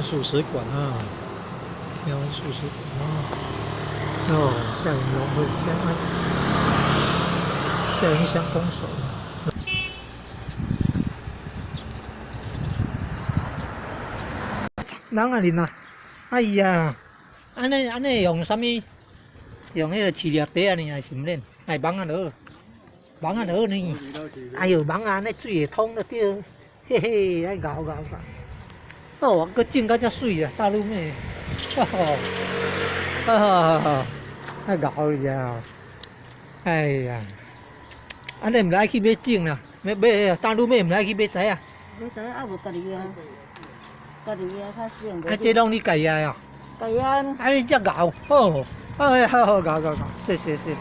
素食館啊，妙恩素食館啊。哦，下營農會鄉安，下營鄉公所。人啊恁啊，哎呀，按呢按呢用啥物？用彼个飼料袋仔呢，還是毋免？哎，網仔就好，網仔就好呢。哎喲，網仔按呢水會通就對，嘿嘿，愛𠢕𠢕𠢕。哦，閣種甲遮媠啊，大陸妹，哦，啊，愛𠢕你啊！哎呀，按呢毋知愛去買種啦，買買大陸妹毋知愛去買材啊。買材啊，無家己啊，家己啊較省。啊，這攏你家己的哦。家己啊。啊，你遮𠢕，好，哎，好好𠢕𠢕𠢕，謝謝謝謝。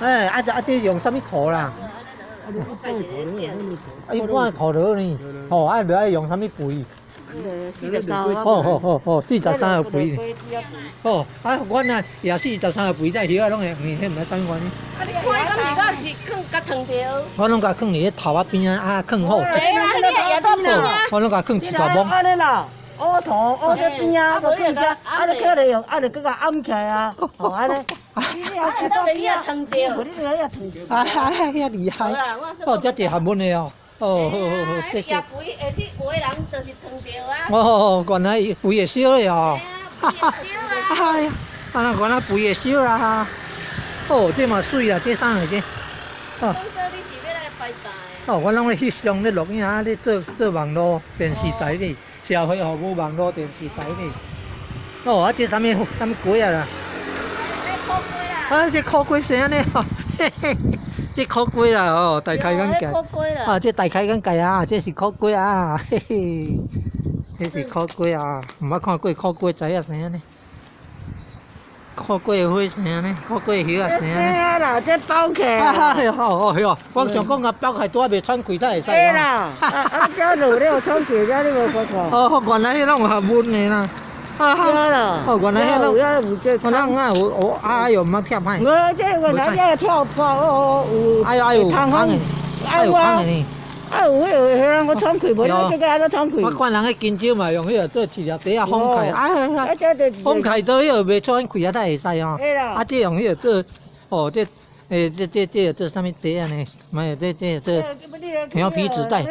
哎，啊啊，這用啥物塗啦？一般的塗就好呢。吼，啊，袂愛用啥物肥？ 43。好好好好，43號肥。哦，啊，阮啊也43號肥，但葉仔攏會用，彼毋知啥物原因。啊，你看你敢是敢是囥共囥著？我攏共囥佇咧頭仔邊仔，啊，囥好。對啊，你也到邊啊。我攏共囥一大摸。按呢啦，烏塗烏這邊啊，無囥遮，啊，你起來用，啊，就閣共掩起來啊，吼按呢。你也囥著。你也囥著。哎哎，遐厲害！哦，遮濟學問的哦。哦，好好好，謝謝。肥，下次有的人就是囥著啊。哦，原來肥會燒的哦。肥會燒啊！哎呀，啊那原來肥會燒啊！哦，這嘛媠啊，這啥來這？哦。當初你是欲來排檔的？哦，我攏咧翕相咧錄影啊，咧做做網路電視台咧，社會服務網路電視台咧。哦，啊，這啥物啥物粿啊啦？這苦瓜啦。啊，這苦瓜生按呢吼，嘿嘿，這苦瓜啦哦，大開眼界。啊，這大開眼界啊，這是苦瓜啊，嘿嘿，這是苦瓜啊，毋捌看過苦瓜知影生按呢。苦瓜的花生按呢，苦瓜的葉仔生按呢。生啊啦，這包起來。哎喲，哦喲，我想講共包起來，拄仔袂喘氣才會使。對啦，啊這落了喘氣，這你無發覺？哦，原來彼攏有學問的啦。對啦。哦，原來彼攏。有原來有有啊哟，毋捌跳歹。無，這原來這跳破哦有。哎呦哎呦，空的，哎有空的呢。啊有彼个彼人我喘气，無你這个按怎喘气？我看人彼香蕉嘛，用彼个做飼料袋仔封起，啊封起都彼个袂喘氣啊，才會使哦。啊，這用彼个做，哦，這，欸，這這這做啥物袋仔呢？沒這這做牛皮紙袋。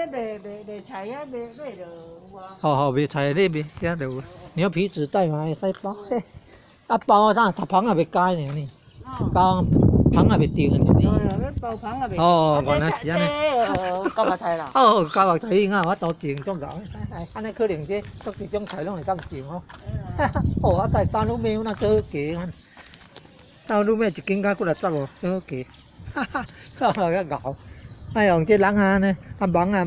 好好賣菜咧賣，遐就有牛皮紙袋嘛會使包。啊包啥？頭芳仔袂加呢呢？包芳仔袂定的呢？哦，原來是按呢。膠白菜啦。哦，膠白菜伊有法度種，足𠢕。按呢可能這足濟種菜攏會當種哦。哦，啊，但大滷麵有哪做好雞？大滷麵一斤才幾若十哦，做好雞。哈哈，哈哈，較𠢕。啊，用這籠仔按呢，啊網仔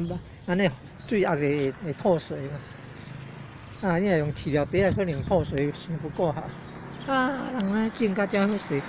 按呢，水壓會會透水嘛。啊，你若用飼料袋仔，可能透水傷不夠哈。啊，人按呢種甲遮好勢。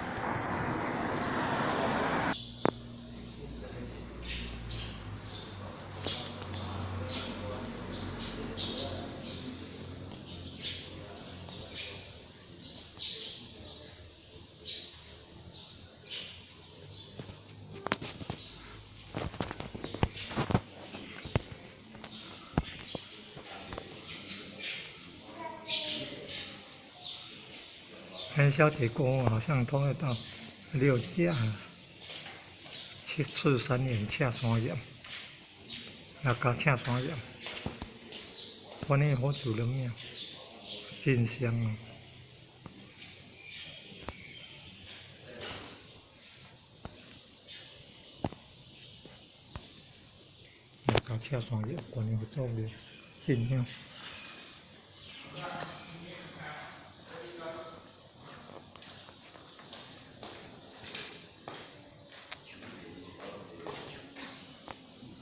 元宵節過後，好像都會到六甲、七赤山岩、赤山岩、六甲赤山岩、觀音佛祖的廟，進香哦。六甲赤山岩、觀音佛祖廟進香。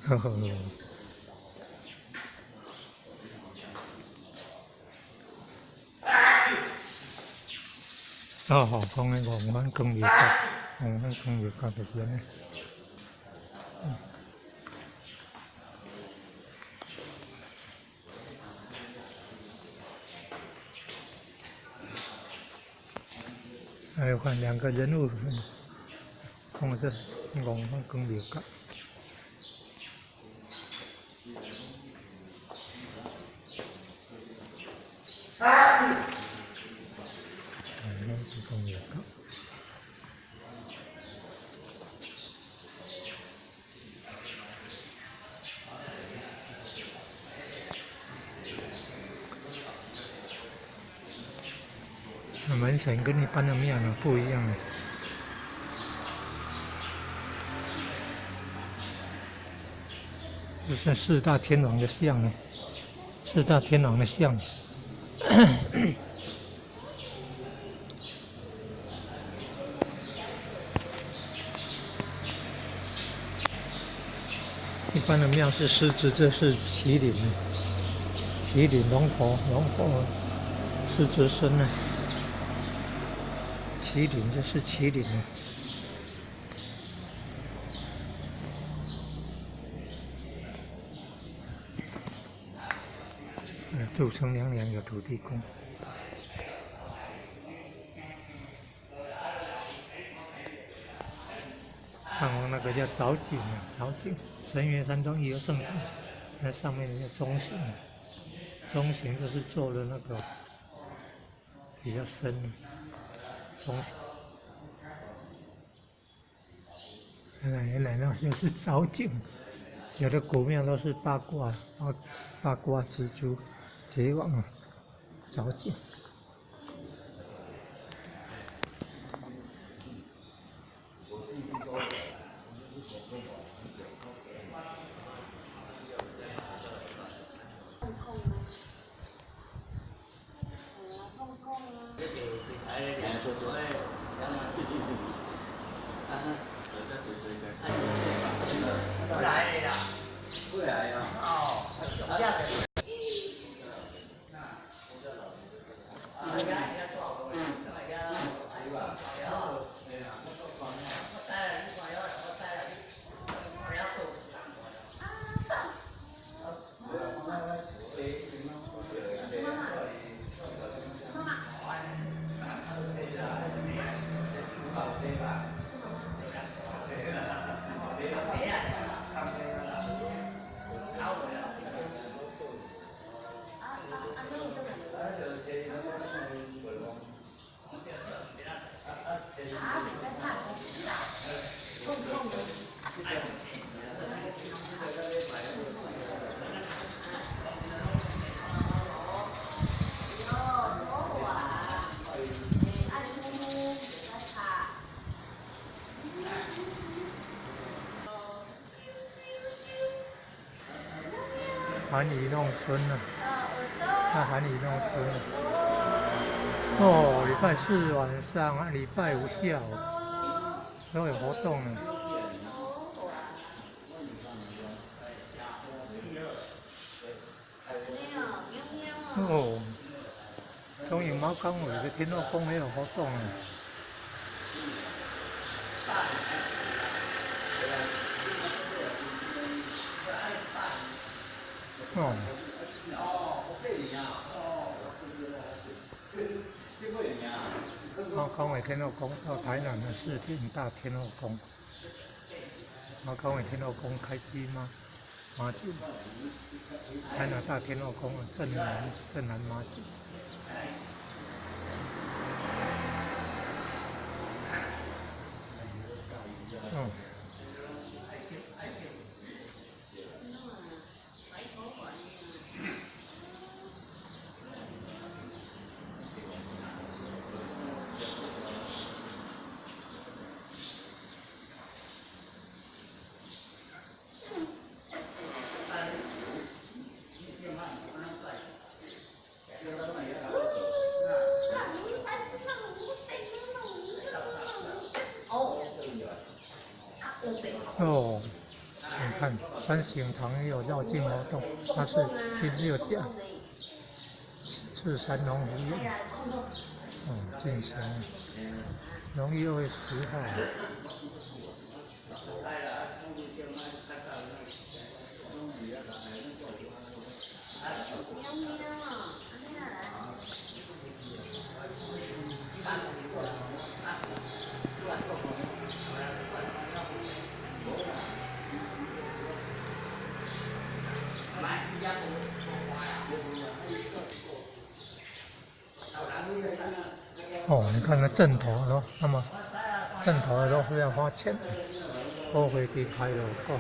呵呵。哦吼，講的五番光廟閣，五番光廟閣就是按呢。還有看兩個人物，講這五番光廟閣。嗯，是讲庙口。门神跟一般的庙呢不一样的。这是四大天王的像呢，四大天王的像。一般的庙是狮子，这是麒麟，麒麟龙头，龙头，狮子身呢。麒麟，这是麒麟呢。注生娘娘有土地公。看我那个叫藻井啊，藻井，神元山庄也有圣堂，那上面叫中型，中型就是做的那个比较深，中型。原来那就是藻井，有的古庙都是八卦，八卦蜘蛛。结网啊，藻井。韩语弄村啊，那韩语弄村啊。哦，礼拜四晚上，礼拜五下午都有活动呢。哦，中营猫公有个天后宫也有活动呢。哦。猫空尾天后宫到台南的四天大天后宫。猫空尾天后宫开机吗？妈祖。台南大天后宫正南妈祖。嗯。哦，你看三省堂也有绕境活动，它是第六家，赤山龙湖苑，进行，农历2月10号。哦，你看那陣頭咯，那麼陣頭都是要花錢。好飛機開落個，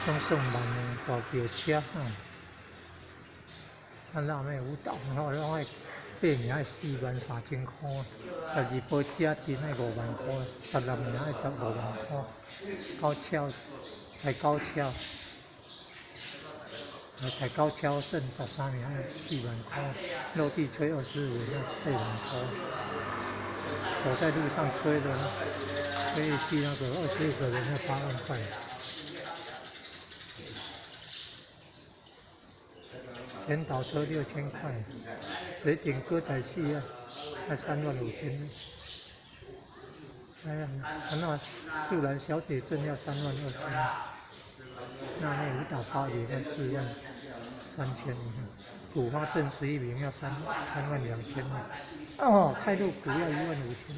攏算萬的大轎車，啊，那咩舞蹈，我攏愛八名愛43,000箍，12寶車陣愛5萬箍，16名愛15萬箍，九車才九車，才九車陣13名愛4萬箍，落地吹25要8萬箍，走在路上吹的，吹一記那個25個人要8萬塊。前導車6000塊，水井歌仔戲啊，要3萬5千。哎呀，那素蘭小姐陣要3萬2千，那那舞蹈芭蕾要4萬3千，古花鎮11名要3萬2千。哦，開路鼓要1萬5千，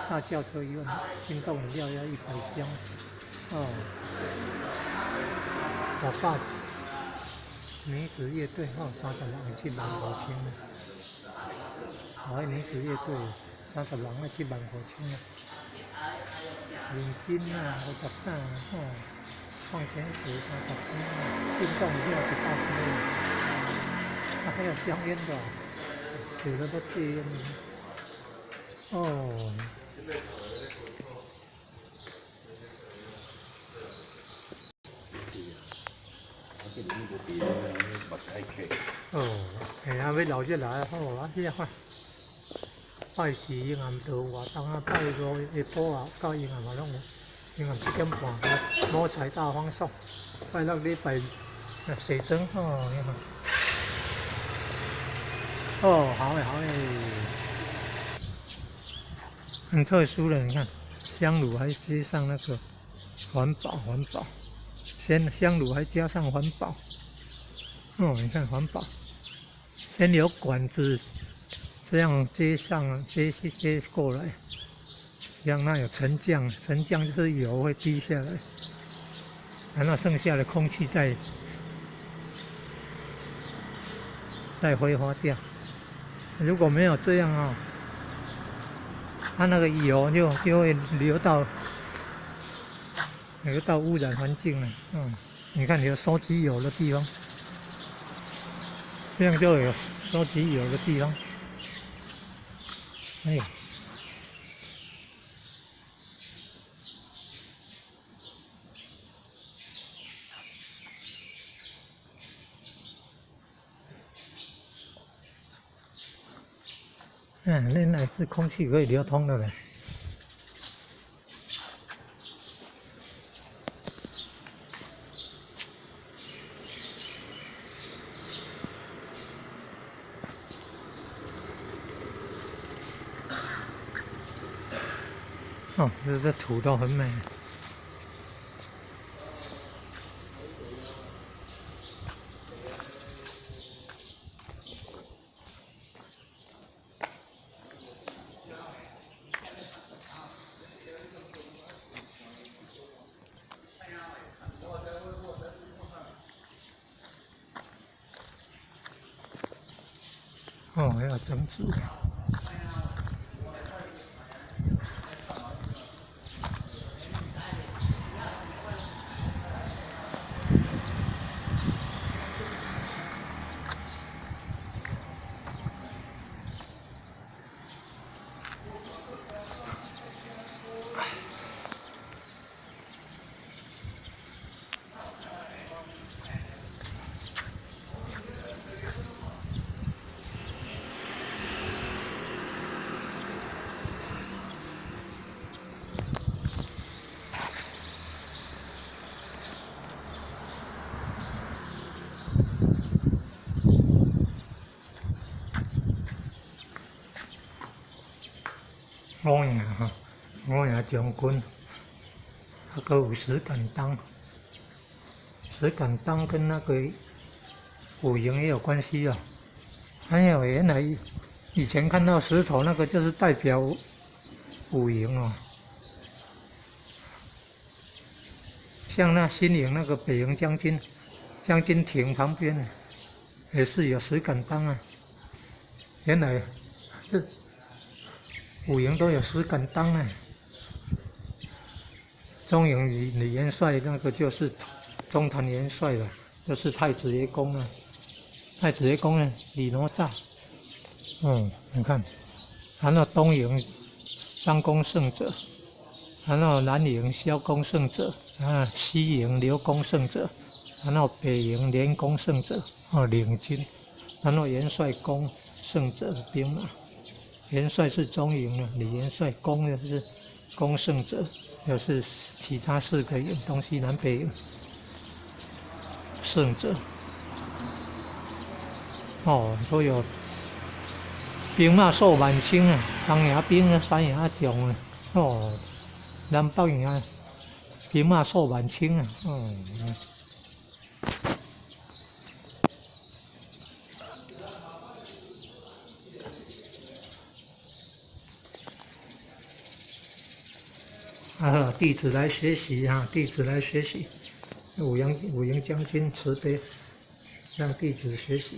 大轎車1萬，運動飲料要100箱。哦，我爸。女子樂隊哦，30人7萬5千。哦，女子樂隊30人愛7萬5千啊。現金啊，50擔哦，礦泉水30瓶，運動飲料180啊，還有香菸的，有的都戒菸。哦。哦，嘿啊，欲闹熱來好啊，彼個看，拜四永暗道活動啊，拜五下晡啊，到永暗嘛攏有，永暗7點半，摸彩大放送，拜六禮拜洗妝哦，你看，哦，好誒好誒，很特殊的，你看香爐還接上那個環保環保。先香爐還加上環保，哦，你看環保，先有管子這樣接上接接過來，讓那有沉降，沉降就是油會滴下來，然後剩下的空氣再揮發掉。如果沒有這樣哦，它那個油就會流到。流到污染環境了，你看有收集油的地方，這樣就有收集油的地方。哎，嗯，那是空氣可以流通的嘞。哦，這土都很美。哦，還有整治。五營哈，五營將軍，啊，閣有石敢當，石敢當跟那個五營也有關係啊。還有原來以前看到石頭那個就是代表五營哦，像那新營那個北營將軍將軍亭旁邊也是有石敢當啊。原來這。五營都有石敢當呢。中營李元帥那個就是中壇元帥了，就是太子爺公啊。太子爺公呢，李哪吒。你看，然後東營張公聖者，然後南營蕭公聖者，啊，西營劉公聖者，然後北營連公聖者，哦，領軍，然後元帥公聖者兵馬，元帥是中營的，李元帥公的是公聖者，又是其他四個營，東西南北營聖者，哦，都有兵馬數萬千啊，東營兵啊，西營將啊，哦，南北營啊，兵馬數萬千啊，嗯。啊，弟子來學習啊，弟子來學習，五營將軍慈悲，讓弟子學習。